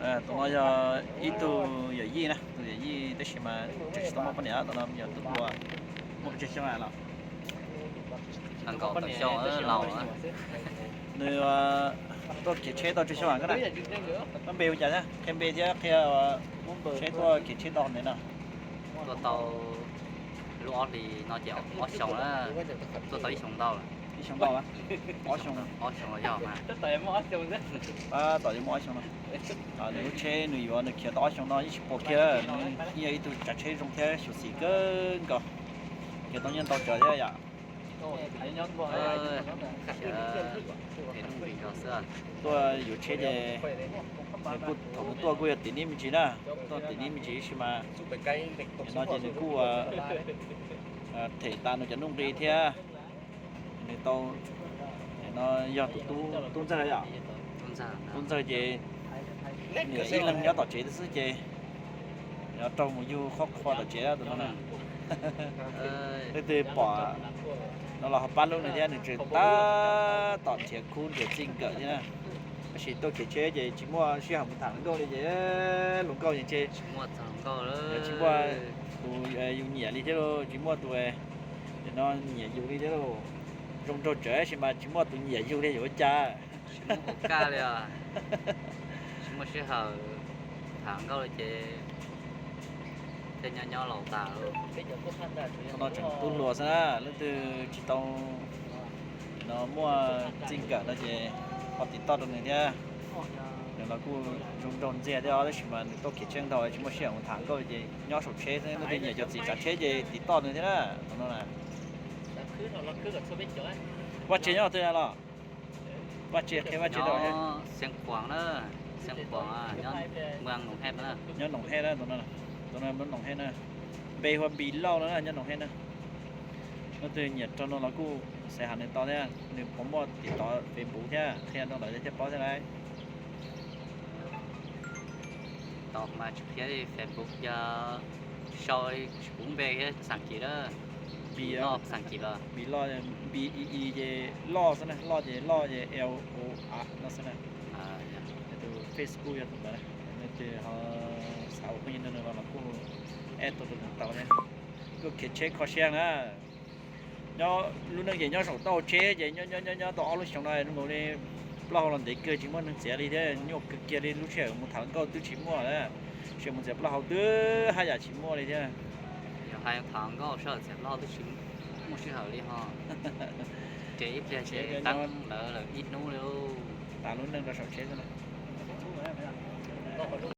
Tus no yog ib tug yawm yij na, tus yawm yij tab sis mas tseem tsis tau muaj poj niam, tus no yog tus ua muaj pes tsawg xyoo los? Nkaum tawm xyoo laus. Nws tuaj khiav tsheb tau tsawg xyoo koj na? Muab npe hu cas thiab, qhia npe thiab qhia tsheb tuaj khiav tsheb tau ntev no. Tuaj tau lub ob hlis no ces ob xyoo na, tuaj tau ib xyoo ntau lawm. Ib xyoo ntau, ob xyoo, ob xyoo los yog mas. Tab tom yuav muaj ob xyoo no. Nws lub tsheb nws yuav nws khiav tau ob xyoo no yeej tsis pom kiag, nws yog ib tug tsav tsheb zoo thiab xyuam xim kawg nkaus, khiav tau nyiaj ntau tsawg thiab yom. Tuaj yuav tsheb ces nws kuj thaum nws tuaj kuj yog tim neb me ntsis na, tuaj tim neb me ntsis tab sis mas no ces nws kuj them tas nws cov nuj nqi thiab. Nws tau, no yog tus tub ntxawg yom, tub ntxawg ces nws ib leeg nyob tom tsev xwb ces nws raug mus yug qhov qhua tom tsev tus no na. Leej twg pom no los ho pab hlub nws thiab, nws tseem tab tom nrhiav khub nrhiav txij nkawm thiab na. Tab sis tuaj khiav tsheb ces tsis muaj sij hawm mus tham hluas nkauj li ces hluas nkauj ces ntshe tsis muaj tus yus nyiam li thiab lauj, tsis muaj tus no nyiam yus li thiab lauj. Zoo nraug tsawv tab sis mas tsis muaj tus nyiam yus li yuav ua cas? Tsis muaj hauv kaj li os. Tsis muaj sij hawm tham nkauj li ces thiaj nyob nyob laus tas. Qhov no tseem tub hluas xwb na, leej twg tsis tau no muaj txij nkawm no ces ho tim toj rau nws thiab. Nws los kuj zoo nraug ntxiag thiab os, tab sis mas nws tuaj khiav tsheb ntau tsis muaj sij hawm mus tham nkauj ces nyob saum tsheb xwb, leej twg nyiam cov txiv tsav tsheb ces tim toj nws thiab na. Qhov no na. Vaj Tse nyob twg los? Vaj Tse qhia Vaj Tse rau. Xeev Khuam na, Xeev Khuam, nyob Noom Hej na, tus no nyob Noom Hej na. Npe hu ua Npis Lauj no nyob Noom Hej na. Leej twg nyiam raug no los kuj xav hais nws tau thiab, nws puas muaj tim tov Facebook thiab qhia rau lawv thiaj paub thiab lauj. Tau mas tsis qhia Facebook yog sau tsis puv npe thiab xas kis lawm. Npis Lauj xas kis los? Npis Lauj, Npis i i ces Lauj xwb na, Lauj ces Lauj ces L O A no xwb na. Tus Facebook yog tus ntawd na. Leej twg ho xav ua phooj ywg nrog nws los kuj add tuaj rau nws tau thiab. Kuj khiav tsheb kho siab na. Nyob lub neej ces nyob saum toj tsheb ces nyob nyob nyob nyob tau ob lub xyoo no zoo nkaus li plaub hau los ntev kawg tsis muaj neeg txiav li thiab, nyuaj kawg kiag li, lub sij hawm mus tham nkauj twb tsis muaj lawm, sij hawm mus txiav plaub hau twb haj yam tsis muaj li thiab. Yog hais tham nkauj sij hawm txiav plaub hau twb tsis muaj sij hawm li ho. Ces ib pliag ces teeb lawv lawm ib hnub li. Tas lub neej rau saum tsheb xwb na.